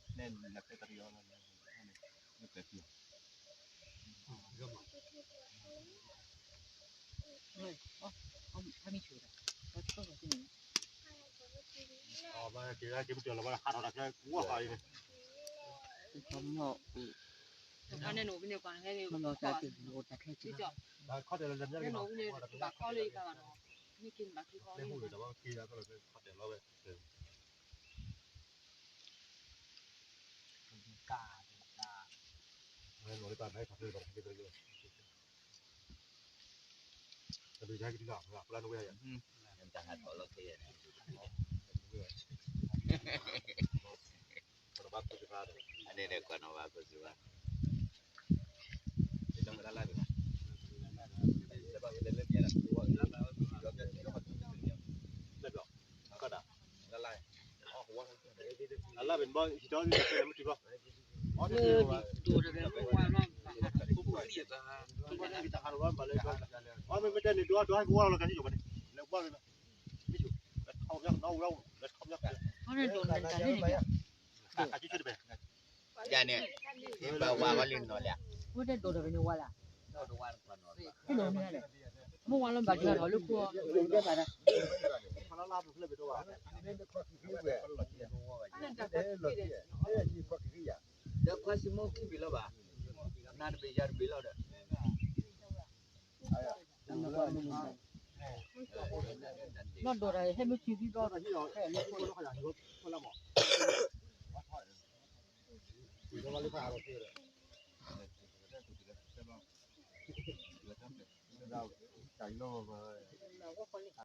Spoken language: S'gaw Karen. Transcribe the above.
အန့ၣ်ဒီးကွၢ်နီၣ်ဘၣ်ခိၣ်စံးဝါ အလါပ့ၤဘီ ဟံးတီမ့ၢ်ဘီ အမ့ၢ်မ့ၢ်တဲန့ၣ် ဒိဒိဟဲကဝါလီၤကဲစ့ၢ်ကီးဘၣ်န့ၣ် လဲၤကဝါလီၤ ယၤန့ၣ် ယဘၣ်ဝါဝဲလၢနီၢ်လၢ ဝဲတဲဒိးတၢ်ပညိၣ်ဝါလၢ မ့ၢ်ဝါလီၤဘၣ်ကၢထီၣ်လၢခိၣ် လၢခွါစံမိၣ်ခံဘ့ၣ်လီၤဘၣ် နီၢ်ဒိးတၢ်ဟဲမ့ၢ်ထံသံဘျီ တၢ်လီၤ